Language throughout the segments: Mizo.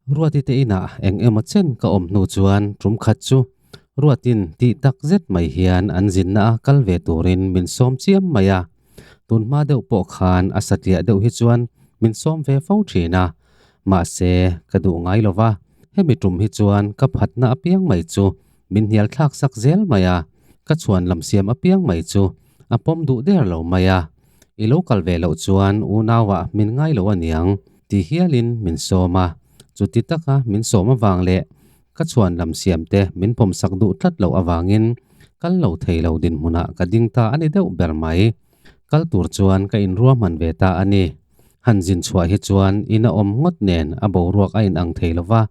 Ruati te inah eng emaw chen ka awm hnu chuan tum khat chu Ruatin tih tak zet mai hian an zinna a kal ve turin min sawm chiam mai a. Tun hma deuh pawh khan a satliah deuh hi chuan min sawm ve fo thin a. Mahse, ka duh ngai lo va, hemi tum hi chuan ka phatna apiang mai chu min hnial thlak sak zel mai a, ka chhuan lam siam apiang mai chu a pawm duh der lo mai a. I lo kal ve loh chuan unauah min ngai lo aniang ti hialin min sawm a, chuti taka min sawm avang leh ka chhuan lam siam te min pawmsak duh tlat loh avangin kal lo thei lo dinhmunah ka ding ta a ni deuh ber mai. Kal tur chuan ka inruahman ve ta a ni. Han zin chhuah hi chuan in a awm ngawt nen a boruak a inang thei lo va,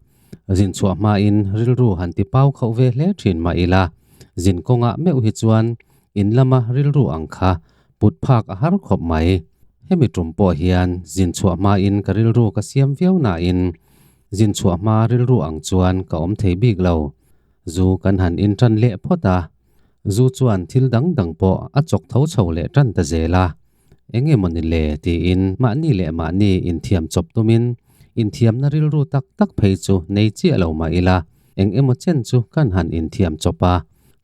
zin chhuah hmain rilru han ti pau khauh ve hle thin mah ila, zin kawngah meuh hi chuan in lama rilru ang kha put phak a har khawp mai. Hemi tum pawh hian zin chhuah hmain ka rilru ka siam viau nain zin chhuah hma rilru ang chuan ka awm thei bik lo. Zu kan han intan leh phawt a, zu chuan thil dang dang pawh a chawk tho chho leh tan ta zel a. Eng emaw ni le tiin mahni leh mahni inthiam chawp tumin inthiamna rilru tak tak phei chu nei chiah lo mah ila, eng emaw chen chu kan han inthiam chawp a,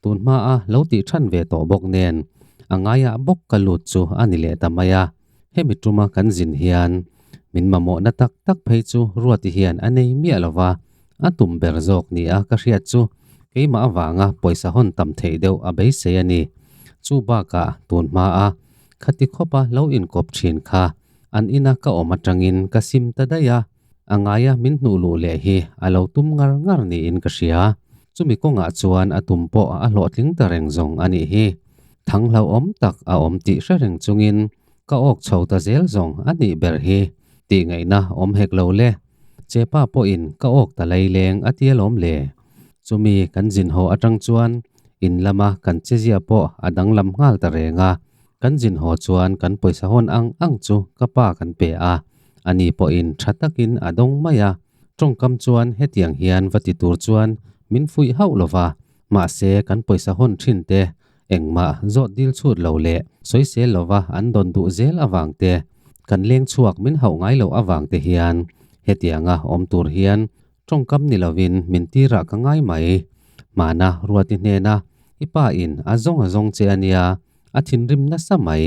tun hmaa lo tih than ve tawh bawk nen a ngaiah bawk ka lut chu a ni leh ta mai a. Hemi tuma kan zin hian min mamawhna tak tak phei chu Ruati hian a nei miah lo va, a tum ber zawk nia ka hriat chu keimah avanga pawisa hawn tam theih deuh a beisei a ni. Chu bakah tun hmaa khati khawpa lo inkawp thin kha an ina ka awm atangin ka sim ta daih a, a ngaia min hnuh luh leh hi a lo tum ngar ngar niin ka hria. Chumi kawngah chuan a tum pawh a hlawhtling ta reng zawng a nih hi. Thang hlauhawm tak a awm tih hre reng chungin ka awk chho ta zel zawng a nih ber hi tih ngaihna awm hek lo le. Chepa pawhin ka awk ta laileng a ti alawm le. Chumi kan zin haw atang chuan in lama kan chezia pawh a danglam nghal ta reng a. Kan zin haw chuan kan pawisa hawn ang ang chu ka pa kan pe a, ani pawhin tha takin a dawng mai a. Tawngkam chuan hetiang hian va ti tur chuan min fuih hauh lo va, mahse kan pawisa hawn thin te engmah zawt dil chhut lo leh sawisel lova an dawn duh zel avang te, kan leng chhuak min hauh ngai loh avang te hian hetianga awm tur hian tawngkam ni lovin min tirah ka ngai mai. Hmana Ruati hnena i pa in a zawng a zawng che a nia, a thinrim nasa mai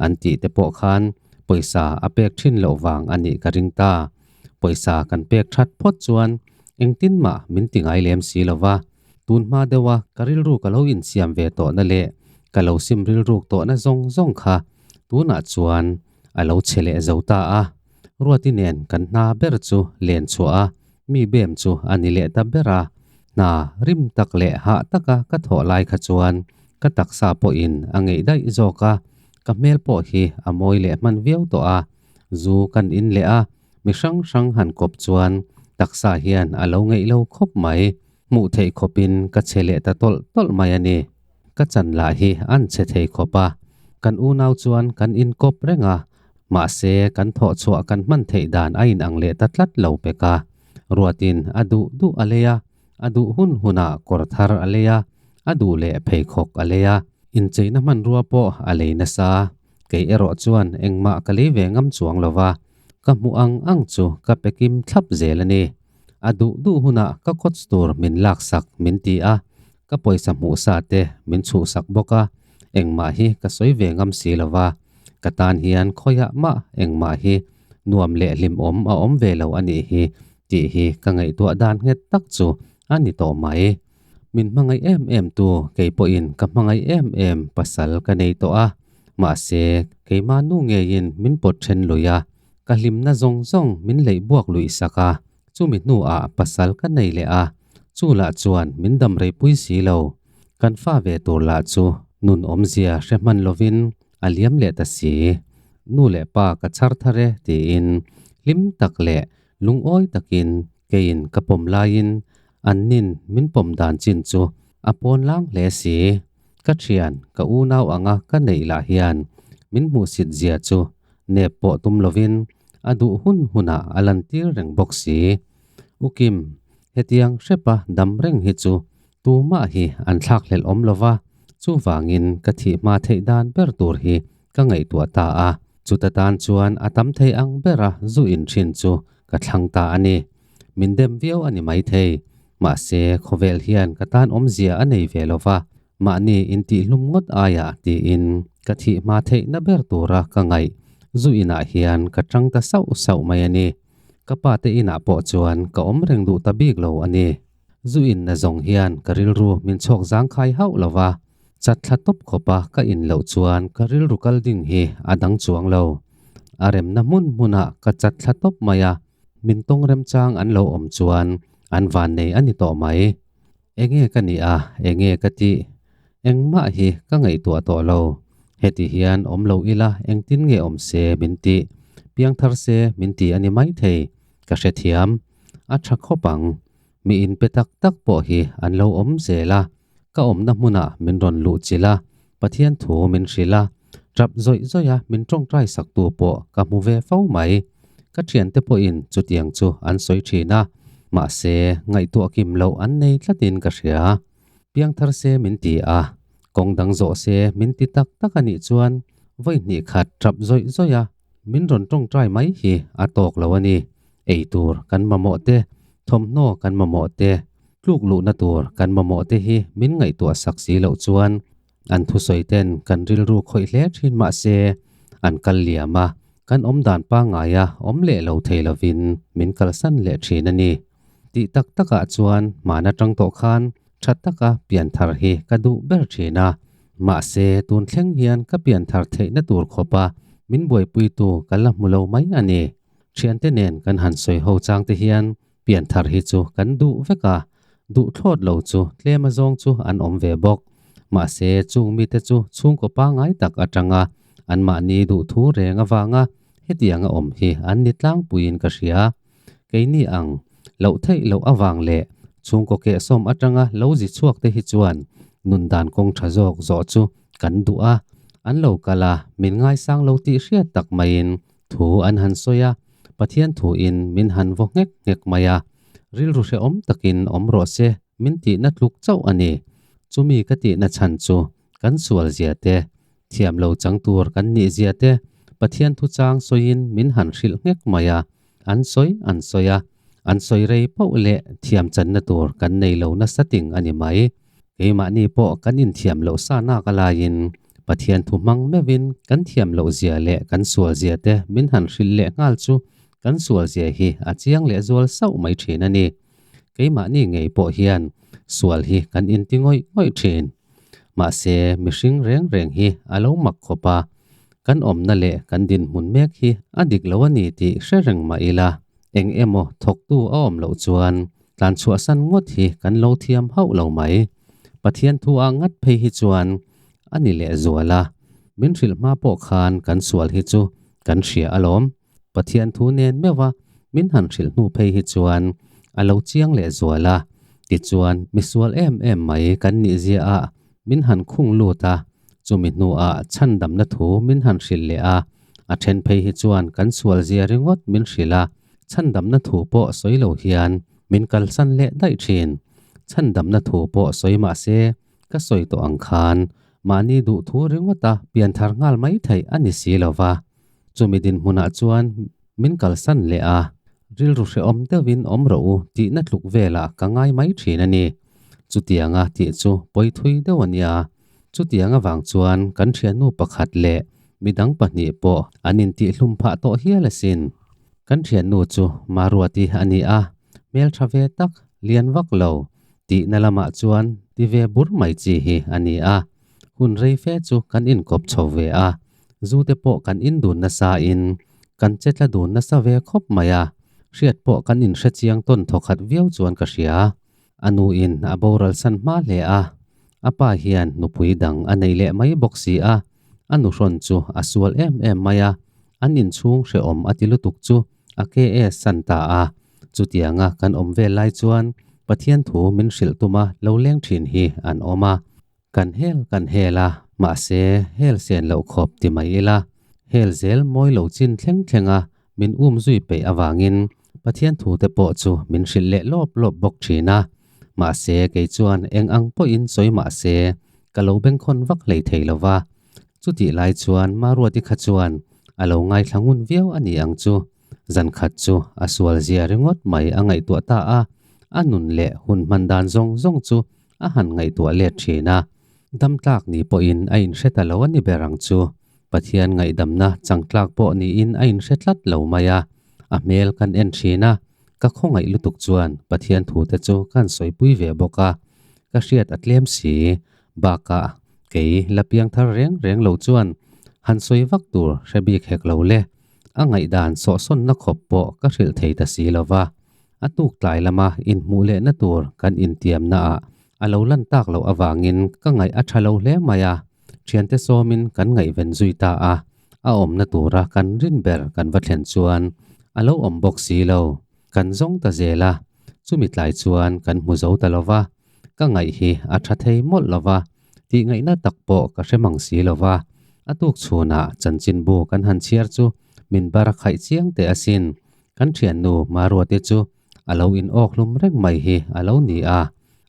an tih te pawh khan pawisa a pek thin loh vang a nih ka ring ta. Pawisa kan pek that phawt chuan engtin mah min ti ngai lem si lova. Tun hma deuha ka rilru ka lo insiam ve tawhna leh ka lo sim rilruk tawhna zawng zawng kha tunah chuan a lo che leh zo ta a. Ruati nen kan hna ber chu len chhuah a, mi bem chu a ni leh ta ber a. Hna rim tak leh hah taka ka thawh lai kha chuan ka taksa pawhin a ngeih daih zawk a, ka hmel pawh hi a mawi leh hman viau tawh a. Zu kan in leh a, mi hrang hrang han kawp chuan taksa hian a lo ngeih lo khawp mai. Hmuh theih khawpin ka che leh ta tawlh tawlh mai a ni. Ka chan lah hi an che thei khawp a, kan unau chuan kan inkawp reng a, mahse kan thawh chhuah kan hman theih dan a inang leh ta tlat lo pek a. Ruatin a duh duh a lei a, a duh hun hunah kawr thar a lei a, a duh leh pheikhawk a lei a, incheina hmanrua pawh a lei nasa. Kei erawh chuan engmah ka lei ve ngam chuang lo va, ka hmuh ang ang chu ka pe kim thlap zel a ni. A duh duh hunah ka coach tur min laksak min ti a, ka pawisa hmuh sa te min chhuhsak bawk a, engmah hi ka sawi ve ngam si lo va, ka tan hian khawiah mah engmah hi nuam leh hlimawm a awm ve lo a nih hi tih hi ka ngaihtuah dan nghet tak chu a ni tawh mai. Min hmangaih em em tu kei pawhin ka hmangaih em em pasal ka nei tawh a, mahse keimah nu ngeiin min pawt then lui a, ka hlimna zawng zawng min leih buak luih sak a, chumi hnuah pasal ka nei leh a, chu lah chuan min dam rei pui si lo. Kan fa ve tur lah chu nun awmzia hre hman lovin a liam leh ta si. Nu leh pa ka chhar thar e tiin hlim tak leh lungawi takin keiin ka pawm laiin Annin min pawm dan chin chu a pawn lang hle si. Ka thian, ka unau anga ka neih lah hian min hmuhsit zia chu nep pawh tum lovin a duh hun hunah a lantir reng bawk si. U Kim, hetiang hrepa dam reng hi chu tumah hi an thlakhlelh awm lova, chuvangin ka thih hma theih dan ber tur hi ka ngaihtuah ta a. Chuta tan chuan a tam thei ang bera zu in thin chu ka thlang ta a ni. Min dem viau a ni maithei. Mahse, khawvel hian ka tan awmzia a nei ve lo va, mahni intihhlum ngawt aiah tiin ka thih hma theihna ber tura ka ngaih zu inah hian ka tang ta sauh sauh mai a ni. Ka pa te inah pawh chuan ka awm reng duh ta bik lo a ni. Zu inna zawng hian ka rilru min chhawk zangkhai hauh lo va, chat thla tawp khawpa ka in loh chuan ka rilru kal ding hi a dang chuang lo. A remna hmun hmunah ka chat thla tawp mai a, min tawng remchang an lo awm chuan an vannei a ni tawh mai. Enge ka nih a, enge ka tih? Engmah hi ka ngaihtuah tawh lo. Heti hian awm lo ila engtin nge awm se min tih? Piangthar se min ti a ni maithei, ka hrethiam. A tha khawp ang. Mi inpe tak tak pawh hi an lo awm zel a, ka awmna hmunah min rawn luh chilh a, Pathian thu min hrilh a, tap zawih zawih a min tawngtai saktu pawh ka hmu ve fo mai. Ka thiante pawhin chutiang chu an sawi thin a, mahse ngaihtuah kim loh an nei tlatin ka hria. Piangthar se min ti a, kawng dang zawh se min ti tak tak a nih chuan vawi hnih khat tap zawih zawih a min rawn tawngtai mai hi a tawk lo a ni. Ei tur kan mamawh te, thawmhnaw kan mamawh te, tluk luhna tur kan mamawh te hi min ngaihtuah sak si loh chuan an thusawi ten kan rilru khawih hle thin mah se an kal liam a, kan awm dan pangngaia awm leh lo thei lovin min kalsan leh thin a ni. Tih tak takah chuan hman atang tawh khan tha taka pianthar hi ka duh ber thin a, mahse tun thleng hian ka pianthar theihna tur khawpa min buaipuitu ka la hmu lo mai a ni. Thiante nen kan han sawi ho chang te hian pianthar hi chu kan duh vek a, duh thlawt lo chu tlem azawng chu an awm ve bawk. Mahse chung mite chu chhungkaw pangngai tak atanga anmahni duhthu reng avanga hetianga awm hi an ni tlangpuiin ka hria. Keini ang loh theih loh avang leh chhungkaw kehsawm atanga lo zi chhuak te hi chuan nun dan kawng tha zawk zawh chu kan duh a, an lo kal a, min ngaisang lo tih hriat tak maiin Thu an han sawi a, Pathian thuin min han vaw nghek nghek mai a, rilru hrehawm takin awm rawh se min tihna tluk chauh a ni. Chumi ka tihna chhan chu kan sual zia te, thiam lo chang tur kan nih zia te Pathian thuchang sawiin min han hrilh nghek mai a, an sawi an sawi a, an sawi rei pauh leh thiam channa tur kan nei lo nasa ting a ni mai. Keimahni pawh kan inthiam loh sa nak a laiin Pathian thu hmang meuhin kan thiam loh zia leh kan sual zia te min han hrilh leh nghal chu kan sual zia hi a chiang leh zual sauh mai thin a ni. Keimahni ngei pawh hian sual hi kan inti ngawih ngawih thin. Mahse mihring reng reng hi a lo mak khawp a, kan awmna leh kan dinhmun mek hi a dik lo a ni tih hre reng mah ila eng emaw thawktu a awm loh chuan Tlan chhuahsan ngawt hi kan lo thiam hauh lo mai. Pathian thu ah ngat phei hi chuan a ni leh zual a, min hrilh hma pawh khan kan sual hi chu kan hria alawm. Pathian thu nen meuh a min han hrilh hnu phei hi chuan a lo chiang leh zual a, tichuan mi sual em em mai kan nih zia ah min han khung lut a, chumi hnu ah chhandamna thu min han hrilh leh a, a then phei hi chuan kan sual zia ringawt min hrilh a, Chhandamna thu pawh sawi lo hian min kalsan leh daih thin. Chhandamna thu pawh sawi mah se, ka sawi tawh ang khan mahni duh thu ringawta pianthar nghal mai theih a ni si lo va. Chumi dinhmunah chuan min kalsan leh a, rilru hrehawm deuhin awm rawh u tihna tluk velah ka ngai mai thin a ni. Chutianga tih chu pawi thui deuh a nia. Chutiang avang chuan kan thiannu pakhat leh midang pahnih pawh an intihhlum phah tawh hial asin. Kan thiannu chu Maruati a ni a, hmeltha ve tak, lian vak lo tihna lamah chuan ti ve bur mai chi hi a ni a. Hun rei fe chu kan inkawp chho ve a, zu te pawh kan indun nasa in kan che tla dun nasa ve khawp mai a, hriat pawh kan inhre chiang tawn thawkhat viau chuan ka hria. A nuin a boral san hma hle a, a pa hian nupui dang a nei leh mai bawk si a, a nuhrawn chu a sual em em mai a, an inchhung hrehawm a ti lutuk chu a ke e san ta a. Chutianga kan awm vel lai chuan Pathian thu min hrilh tuma lo leng thin hi an awm a. Kan hel kan hel a, mahse hel sen loh khawp ti mai ila, hel zel mawi lo chin thleng thlenga min um zui peih avangin Pathian thu te pawh chu min hrilh leh lawp lawp bawk thin a. Mahse kei chuan eng ang pawhin sawi mahse ka lo bengkhawn vak hlei thei lo va. Chutih lai chuan Maruati kha chuan a lo ngaithla ngun viau a ni ang chu. Zan khat chu a sual zia ringawt mai a ngaihtuah ta a, a nun leh hun hman dan zawng zawng chu a han ngaihtuah let thin a. Dam tlak ni pawhin a inhre ta lo a ni ber ang chu. Pathian ngaihdamna chang tlak pawh niin a inhre tlat lo mai a. A hmel kan en thin a, ka khawngaih lutuk chuan Pathian thute chu kan sawipui ve bawk a. Ka hriat a tlem si. Bakah kei la piang thar reng reng lo chuan han sawi vak tur hre bik hek lo le. A ngaihdan sawhsawnna khawp pawh ka hrilh thei ta si lo va. A tuk tlai lama inhmuh lehna tur kan intiamnaah a lo lan tak loh avangin ka ngaih a tha lo hle mai a, thiante sawmin kan ngaihven zui ta a, a awmna tura kan rin ber kan va thlen chuan a lo awm bawk si lo, kan zawng ta zel a, chumi tlai chuan kan hmu zo ta lo va, ka ngaih hi a tha thei mawlh lo va, tih ngaihna tak pawh ka hre mang si lo va, a tuk chhunah chanchinbu kan han chhiar chu min bar a khaih chiang teh asin, kan thiannu Maruate chu a lo in awk hlum reng mai hi a lo ni a,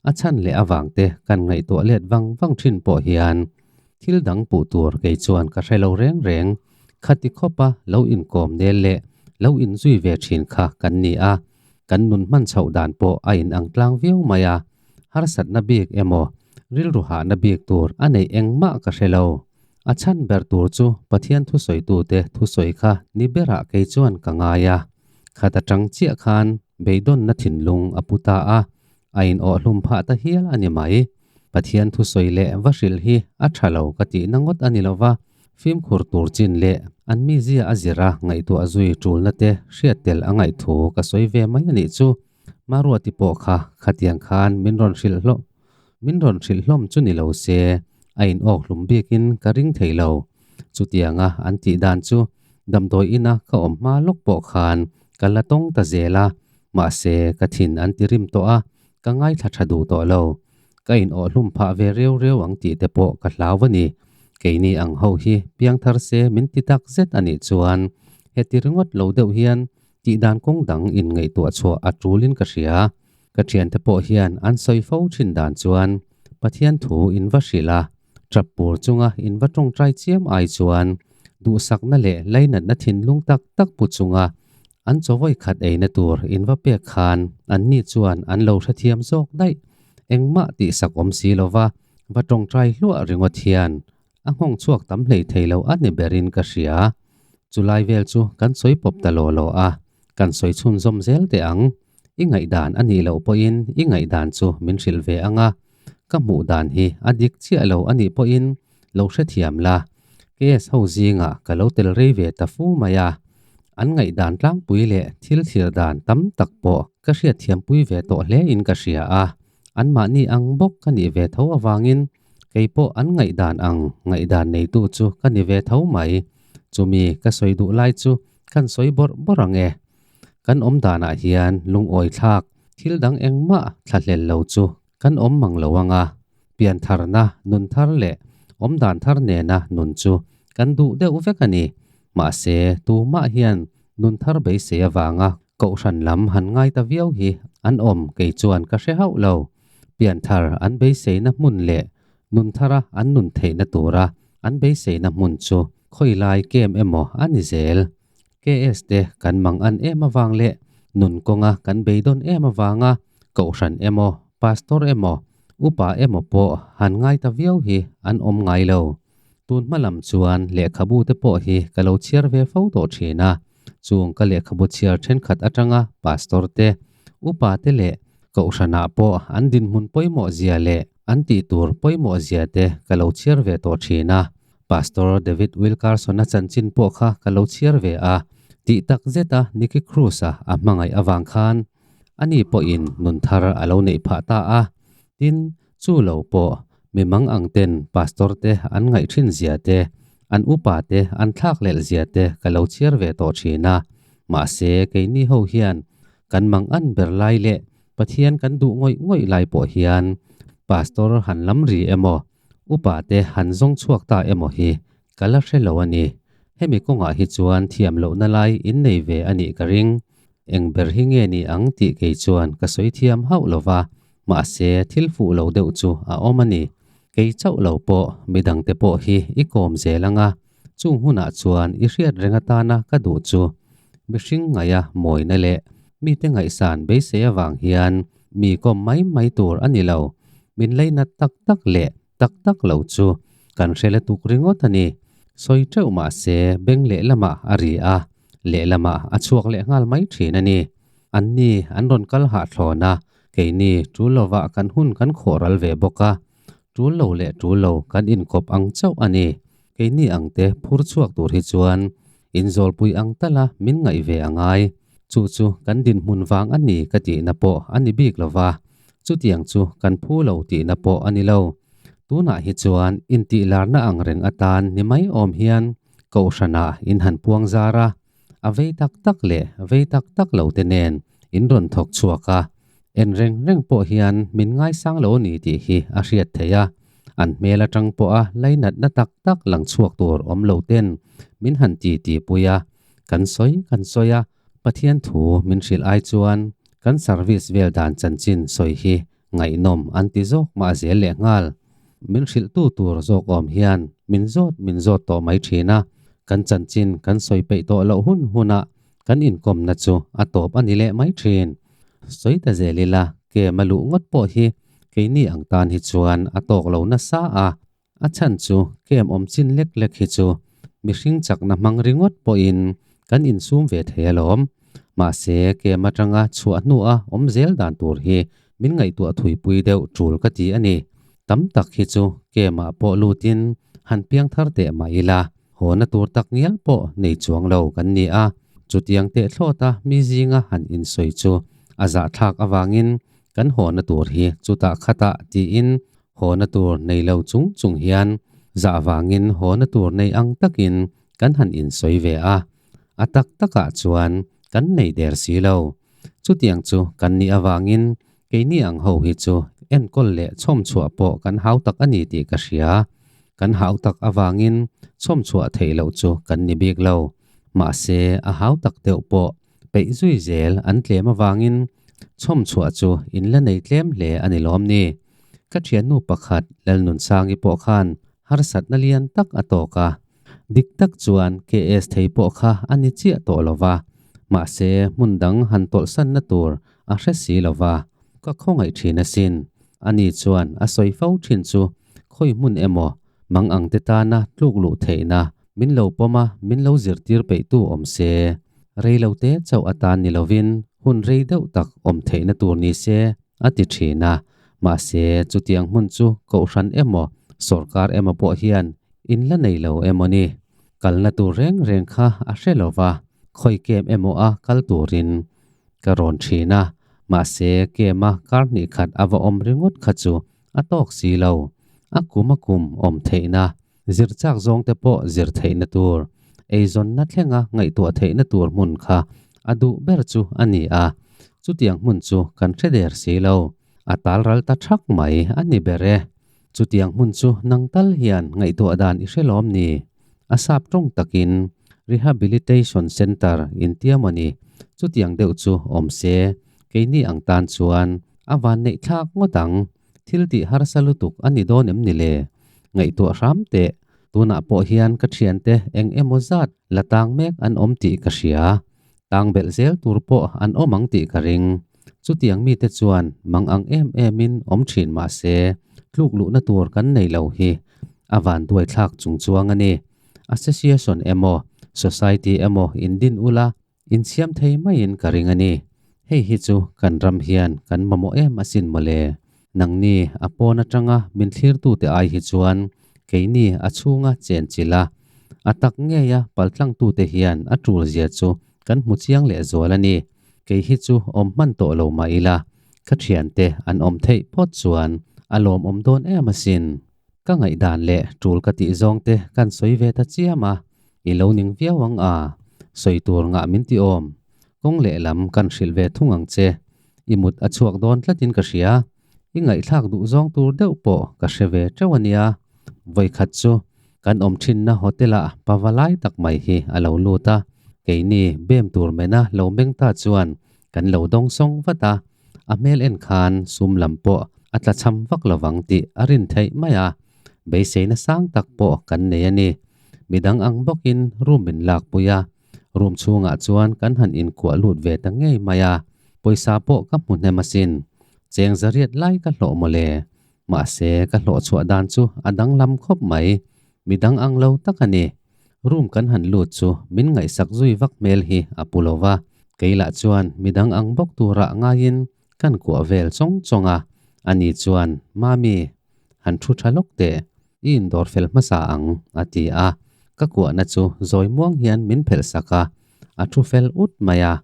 a chhan leh avang te kan ngaihtuah let vang vang thin pawh hian thil dang puh tur kei chuan ka hre lo reng reng. Khati khawpa lo inkawm nel leh lo inzui ve thin kha kan ni a, kan nun hman chhoh dan pawh a inang tlang viau mai a, harsatna bik emaw rilru hahna bik tur a neih engmah ka hre lo. A chhan ber tur chu Pathian thusawitute thusawi kha ni berah kei chuan ka ngai a. Khat atang chiah khan beidawnna thinlung a pu ta a, a inawh hlum phah ta hial a ni mai. Pathian thusawi leh va hrilh hi a tha lo ka tihna ngawt a ni lo va, fimkhur tur chin leh an mizia a zira ngaihtuah zui tulna te hriat tel a ngaih thu ka sawi ve mai a nih chu. Maruati pawh kha khatiang khan min rawn hrilh hlawm min rawn hrilh hlawm chu ni lo se a inawk hlum bikin ka ring thei lo. Chutianga an tih dan chu damdawi ina ka awm hma lawk pawh khan ka la tawng ta zel a, mahse ka thin an ti rim tawh a, ka ngaithla tha duh tawh lo. Ka inawh hlum phah ve reu reu ang tih te pawh ka hlau a ni. Keini ang ho hi piangthar se min ti tak zet a nih chuan heti ringawt lo deuh hian tih dan kawng dang inngaihtuah chhuah a tulin ka hria. Ka thiante pawh hian an sawi fo thin dan chuan Pathian thu in va hrilh a, tap pur chunga in va tawngtai chiam ai chuan duhsakna leh lainatna thinlung tak tak pu chunga an chawawi khat eina tur in va pek khan anni chuan an lo hrethiam zawk daih. Engmah tihsak awm si lova va tawngtai hluah ringawt hian a nghawng chhuak tam hlei thei lo a ni berin ka hria. Chulai vel chu kan sawi pawp ta law law a, kan sawi chhunzawm zel teh ang. I ngaihdan a nih loh pawhin i ngaihdan chu min hrilh ve ang a, ka hmuh dan hi a dik chiah lo a nih pawhin lo hrethiam la. KS ho zingah ka lo tel rei ve ta fu mai a, an ngaihdan tlangpui leh thil thlir dan tam tak pawh ka hriatthiampui ve tawh hle in ka hria a, anmahni ang bawk ka nih ve tho avangin kei pawh an ngaihdan ang ngaihdan neitu chu ka ni ve tho mai. Chumi ka sawi duh lai chu kan sawi bawrh bawrh ang e. Kan awm danah hian lungawi thlak thil dang engmah thlahlel lo chu kan awm mang lo ang a, pian tharna nun thar leh awm dan thar nena nun chu kan duh deuh vek a ni. Mahse, tumah hian nun thar beisei avanga kohhran lam han ngai ta viau hi an awm kei chuan ka hre hauh lo. Pian thar an beiseina hmun leh nun thara an nun theihna tura an beiseina hmun chu khawilai kem emaw a ni zel. KS te kan mang an em avang leh nun kawnga kan beidawn em avanga kohhran emaw, pastor emaw, upa emaw pawh han ngai ta viau hi an awm ngai lo. Tun hma lam chuan lehkhabu te pawh hi ka lo chhiar ve fo tawh thin a, chung ka lehkhabu chhiar thenkhat atanga pastor te, upa te leh kohhranah pawh an dinhmun pawimawh zia leh an tih tur pawimawh zia te ka lo chhiar ve tawh thin a. Pastor David Wilkerson-a chanchin pawh kha ka lo chhiar ve a, tih tak zeta Nicky Cruz-a a hmangaih avang khan ani pawhin nun thar a lo neih phah ta a. Tin, chu lo pawh mi mang ang ten pastor te an ngaih thin zia te, an upa te an thlak lelh zia te ka lo chhiar ve tawh thin a. Mahse, keini ho hian kan mang an ber lai leh Pathian kan duh ngawih ngawih lai pawh hian pastor han lam ri emaw, Upa te han zawng chhuak ta emaw hi ka la hre lo a ni. Hemi kawngah hi chuan thiam lohna lai in nei ve a nih ka ring. Eng ber hi nge ni ang tih kei chuan ka sawi thiam hauh lo va, mahse thil fuh lo deuh chu a awm a ni. Kei chauh lo pawh midangte pawh hi i kawm zel ang a, chung hunah chuan i hriat reng atana ka duh chu. Mihring ngaia mawina leh mite ngaihsan beisei avang hian mi kawm mai mai tur a ni lo. Min leinat tak tak leh tak tak lo chu kan hre lutuk ringawt a ni. Sawi teuh mah se beng lehlamah a ri a, lehlamah a chhuak leh nghal mai thin a ni. Anni an rawn kal hahthlawn a, keini tul lovah kan hun kan khawh ral ve bawk a. Tul lo leh tul lo kan inkawp ang chauh a ni. Keini ang te phur chhuak tur hi chuan inzawlpui ang tala min ngaih ve a ngai. Chu chu kan dinhmun vang a ni ka tihna pawh a ni bik lo va, chutiang chu kan phu lo tihna pawh a ni lo. Tunah hi chuan intihlarna ang reng atan ni mai awm hian Kohhranah in han puang zar a, a vei tak tak leh vei tak tak lo te nen in rawn thawk chhuak a, en reng reng pawh hian min ngaisang lo a ni tih hi a hriat theih a, an hmel atang pawha lainatna tak tak lang chhuak tur awm lo ten min han ti ti pui a, kan sawi kan sawi a, Pathian thu min hrilh ai chuan kan service vel dan chanchin sawi hi ngaihnawm an ti zawk mah zel leh nghal. Min hrilhtu tur zawk awm hian min zawt min zawt tawh mai thin a, kan chanchin kan sawi peih tawh loh hun hunah kan inkawmna chu a tawp a ni leh mai thin. Sawi ta zel ila kem a luh ngawt pawh hi keini ang tan hi chuan a tawk lo nasa a, A chhan chu kem awm chin lek lek hi chu mihring chakna hmang ringawt pawhin kan insum ve thei alawm. Mahse, kem atanga chhuah hnua awm zel dan tur hi min ngaihtuah thuipui deuh tul ka ti a ni. Tam tak hi chu kemah pawh lutin han piang thar teh mah ila, hawna tur tak ngial pawh nei chuang lo kan ni a. Chutiang teh thlawta mi zinga han insawi chu a zahthlak avangin kan hawna tur hi chutah khatah tiin Hawna tur nei lo chung chung hian zah vangin hawna tur nei ang takin kan han insawi ve a, a tak takah chuan kan nei der si lo. Chutiang chu kan nih avangin keini ang ho hi chu enkawl leh chhawm chhuah pawh kan hau tak a ni tih ka hria. Kan hau tak avangin chhawm chhuah theih loh chu kan ni bik lo. Mahse a hau tak deuh pawh peih zui zel an tlem avangin chhawm chhuah chu in la nei tlem hle a ni lawm ni. Ka thiannu pakhat Lalnunsangi pawh khan harsatna lian tak a tawk a, dik tak chuan KS thei pawh kha a ni chiah tawh lo va, mahse hmun dang han tawlhsanna tur a hre si lo va, ka khawngaih thin asin. Ani chuan a sawi fo thin chu khawi hmun emaw mang ang te tana tluk luh theihna min lo pawm a, min lo zirtir peihtu awm se, rei lo te chauh atan ni lovin hun rei deuh tak awm theihna tur ni se a ti thin a. Mahse, chutiang hmun chu kohhran emaw, sawrkar emaw pawh hian in la nei lo emaw ni? Kalna tur reng reng kha a hre lo va, khawi kem emaw a kal turin ka rawn thin a, mahse kem a kar hnih khat a va awm ringawt kha chu a tawk si lo. A kum a kum awm theihna, zir chak zawng te pawh zir theihna tur, eizawnna thlenga ngaihtuah theihna tur hmun kha a duh ber chu a ni a, chutiang hmun chu kan hre der si lo. A tal ral ta thak mai a ni ber e. Chutiang hmun chu nang tal hian ngaihtuah dan i hre lawm ni? A sap tawng takin Rehabilitation Centre in tia maw ni? Chutiang deuh chu awm se, keini ang tan chuan a van neih thlak ngawt ang. Thil tih harsa lutuk a ni dawn em ni le? Ngaihtuah hram teh, tunah pawh hian ka thiante eng emaw zat la tang mek an awm tih ka hria. Tang belh zel tur pawh an awm ang tih ka ring. Chutiang mite chuan mang ang em emin awm thin mah se, tluk luhna tur kan nei lo hi a vanduai thlak chung chuang a ni. Association emaw, Society emaw in din ula, in siam thei maiin ka ring a ni. Hei hi chu kan ram hian kan mamawh em asin mawle. Nangni a pawn atanga min thlirtute ai hi chuan keini a chhunga chen chilh a, a tak ngeia paltlangtute hian a tul zia chu kan hmu chiang leh zual a ni. Kei hi chu awm hman tawh lo mah ila, ka thiante an awm theih phawt chuan a lawmawm dawn em asin. Ka ngaihdan leh tul ka tih zawng te kan sawi ve ta chiam a, i lo ning viau ang a, sawi tur ngah min ti awm. Kawng lehlam kan hrilh ve thung ang che. I mut a chhuak dawn tlatin ka hria. I ngaihthlak duh zawng tur deuh pawh ka hre ve teuh a nia. Vawikhat chu kan awm thinna hotel-ah pava lai tak mai hi a lo lut a, keini bem tur mena lo meng ta chuan kan lo dawng sawng vat a, a hmel en khan sum lam pawh a tla cham vak lovang tih a rin theih mai a, beiseina sang tak pawh kan nei a ni. Midang ang bawkin room min lakpui a. Room chhungah chuan kan han inkuah lut ve ta ngei mai a, pawisa pawh ka hmu hnem asin. Cheng zariat lai ka hlawh mawle. Mahse ka hlawh chhuah dan chu a danglam khawp mai, midang ang lo tak a ni. Room kan han lut chu min ngaihsak zui vak hmel hi a pu lo va, kei lah chuan midang ang bawk turah ngaiin kan kuah vel chawng chawng a, ani chuan, Mami, han thu tha lawk teh, i indawr fel hmasa ang, a ti a, ka kuahna chu zawi muang hian min phelh sak a, a thu fel ut mai a.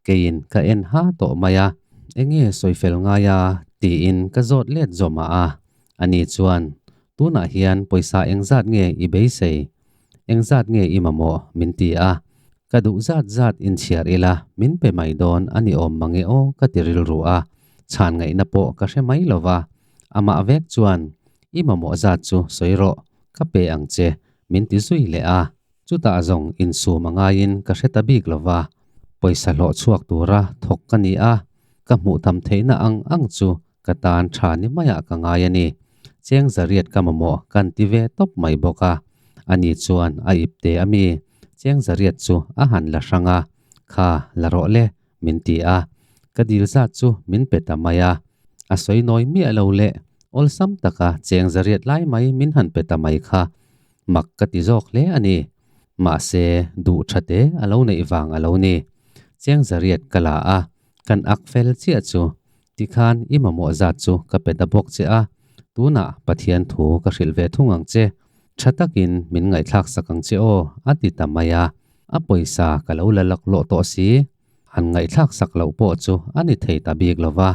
Keiin ka en ha tawh mai a, enge sawi fel ngai a? tiin ka zawt let zawm a a. Ani chuan, Tunah hian pawisa engzat nge i beisei? Engzat nge i mamawh? min ti a. Ka duh zat zat inchhiar ila min pe mai dawn a ni awm mange aw ka ti rilru a, chhan ngaihna pawh ka hre mai lo va. Amah vek chuan, I mamawh zat chu sawi rawh, ka pe ang che, min ti zui leh a. Chutah zawng insum a ngaiin ka hre ta bik lo va, pawisa hlawh chhuak tura thawk ka ni a, ka hmuh tham theihna ang ang chu ka tan tha ni maiah ka ngai a ni. Cheng zariat ka mamawh kan ti ve tawp mai bawk a. Ani chuan a ip te a mi, cheng zariat chu a han la hrang a, Kha, la rawh le, min ti a. Ka dil zat chu min pe ta mai a. A sawi nawi miah lo leh awlsam taka cheng zariat lai mai min han pe ta mai kha mak ka ti zawk hle a ni. Mahse, duh tha te a lo neih vang a lo ni. Cheng zariat ka la a, kan ak fel chiah chu tikhan i mamawh zat chu ka pe ta bawk che a, tunah Pathian thu ka hrilh ve thung ang che. Tha takin min ngaihthlak sak ang che aw, a ti ta mai a. A pawisa ka lo la laklawh tawh si. Han ngaihthlak sak loh pawh chu a ni thei ta bik lo va,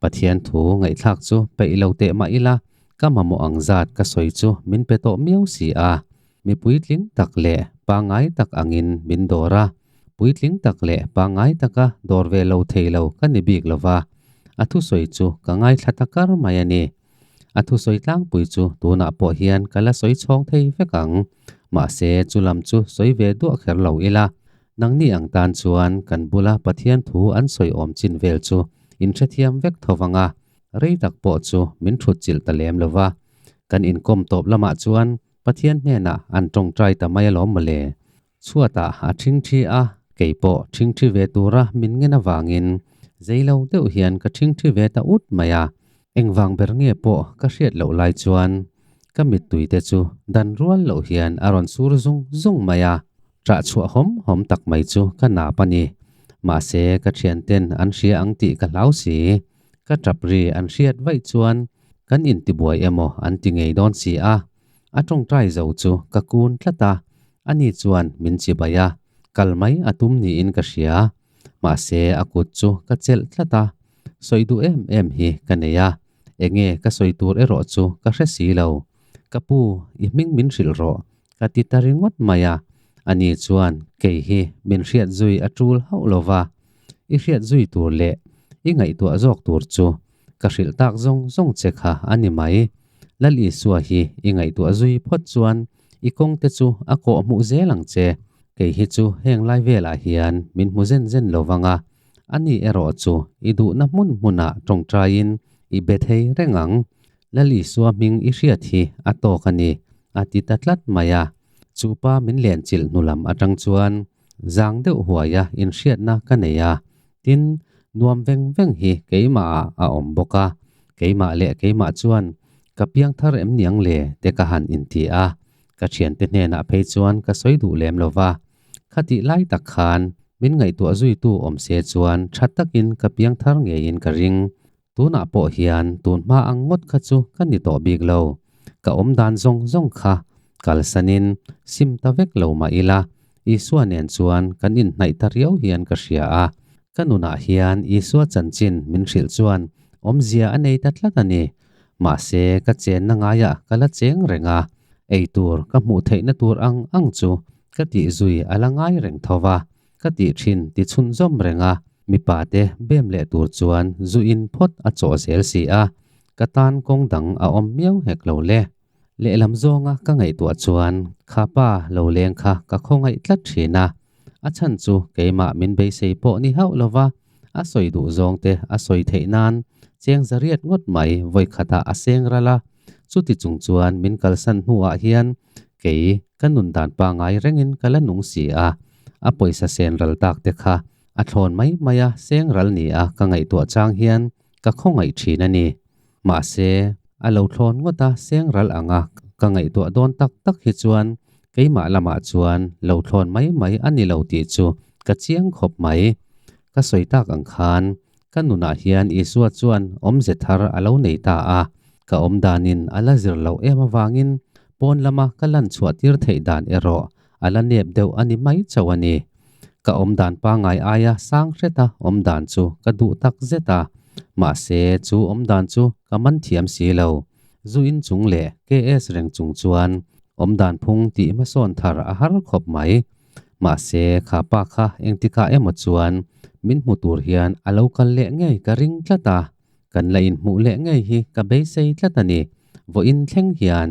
Pathian thu ngaihthlak chu peih lo teh mah ila, ka mamawh ang zat ka sawi chu min pe tawh miau si a. Mi puitling tak leh pangngai tak angin min dawr a, puitling tak leh pangngai taka dawr ve lo thei lo ka ni bik lo va, a thusawi chu ka ngaithla ta kar mai a ni. A thusawi tlangpui chu tunah pawh hian ka la sawi chhawng thei vek ang. Mahse, chu lam chu sawi ve duah kher lo ila, nangni ang tan chuan kan bula Pathian thu an sawi awm chin vel chu in hrethiam vek tho vang a, rei tak pawh chu min thut chilh ta lem lo va. Kan inkawm tawp lamah chuan Pathian hnenah an tawngtai ta mai alawm mawle. Chhuatah a ṭhingṭhi a, kei pawh ṭhingṭhi ve tura min ngen avangin zei lo deuh hian ka ṭhingṭhi ve ta ut mai a. Engvang ber nge pawh ka hriat loh lai chuan ka mittui te chu dan rual loh hian a rawn sur zung zung mai a, ṭah chhuah hawm hawm tak mai chu ka nap a ni. Mahse ka ṭhianten an hria ang tih ka hlau si. Ka ṭap ri an hriat vaih chuan kan intibuai emaw an ti ngei dawn si a. A ṭawngṭai zo chu ka kun tlat a, ani chuan min chibai a, kal mai a tum niin ka hria. Mahse a kut chu ka chelh tlat a, sawi duh em em hi ka nei a, enge ka sawi tur erawh chu ka hre si lo. Ka pu, i hming min hrilh rawh, ka ti ta ringawt mai a, ani chuan kei hi min hriat zui a ṭul hauh lo va, i hriat zui tur leh i ngaihtuah zawk tur chu Ka hrilh tak zawng zawng che kha a ni mai. Lal Isua hi i ngaihtuah zui phawt chuan i kawng te chu a kawh hmuh zel ang che. Kei hi chu heng lai velah hian min hmu zen zen lo vang a, ani erawh chu i duhna hmun hmunah tawngtaiin i be thei reng ang. Lal Isua hming i hriat hi a tawk a ni, a ti ta tlat mai a. Chu pa min lenchilh hnu lam atang chuan zang deuh huaia inhriatna ka nei a, Tin, nuam veng veng hi keimahah a awm bawk a, keimah leh keimah chuan ka piang thar em niang le te ka han inti a, ka thiante hnenah phei chuan ka sawi duh lem lo va. Khatih lai tak khan min ngaihtuah zuitu awm se chuan tha takin ka piang thar ngeiin ka ring. Tunah pawh hian tun hma ang ngawt kha chu ka ni tawh bik lo. Ka awm dan zawng zawng kha kalsanin sim ta vek lo mah ila, Isua nen chuan kan inhnaih ta riau hian ka hria a. Ka nunah hian Isua chanchin min hrilh chuan awmzia a nei ta tlat a ni. Mahse, ka chenna ngaiah ka la cheng reng a, ei tur ka hmuh theihna tur ang ang chu ka tih zui a la ngai reng tho va. Ka tih thin ti chhunzawm reng a, mipa te bem leh tur chuan zu in phawt a chawh zel si a, ka tan kawng dang a awm miau hek lo le. Lehlam zawnga ka ngaihtuah chuan kha pa lo leng kha ka khawngaih tlat thin a, a chhan chu keimah min beisei pawh ni hauh lo va, a sawi duh zawng te a sawi theih nan cheng zariat ngawt mai vawi khatah a seng ral a, chuti chung chuan min kalsan hnuah hian kei ka nun dan pangai rengin ka la nung si a. a pawisa sen ral tak te kha a thlawn mai maia seng ral ni a ka ngaihtuah chang hian ka khawngaih thin a ni. Mahse, a lo thlawn ngawta seng ral anga ka ngaihtuah dawn tak tak hi chuan keimah lamah chuan lo thlawn mai mai a ni lo tih chu ka chiang khawp mai. Ka sawi tak ang khan ka nunah hian Isua chuan awmze thar a lo nei ta a, ka awm danin a la zir loh em avangin pawn lama ka lan chhuah tir theih dan erawh a la nep deuh a ni mai chauh a ni. Ka awm dan pangai aia sang hreta awm dan chu ka duh tak zet a, mahse chu awm dan chu ka man thiam si lo. Zu in chung leh KS reng chung chuan awm dan phung tih hmasawn thar a har khawp mai. Mahse kha pa kha engtikah emaw chuan min hmu tur hian a lo kal leh ngei ka ring tlat a, kan la inhmuh leh ngei hi ka beisei tlat a ni, vawiin thleng hian.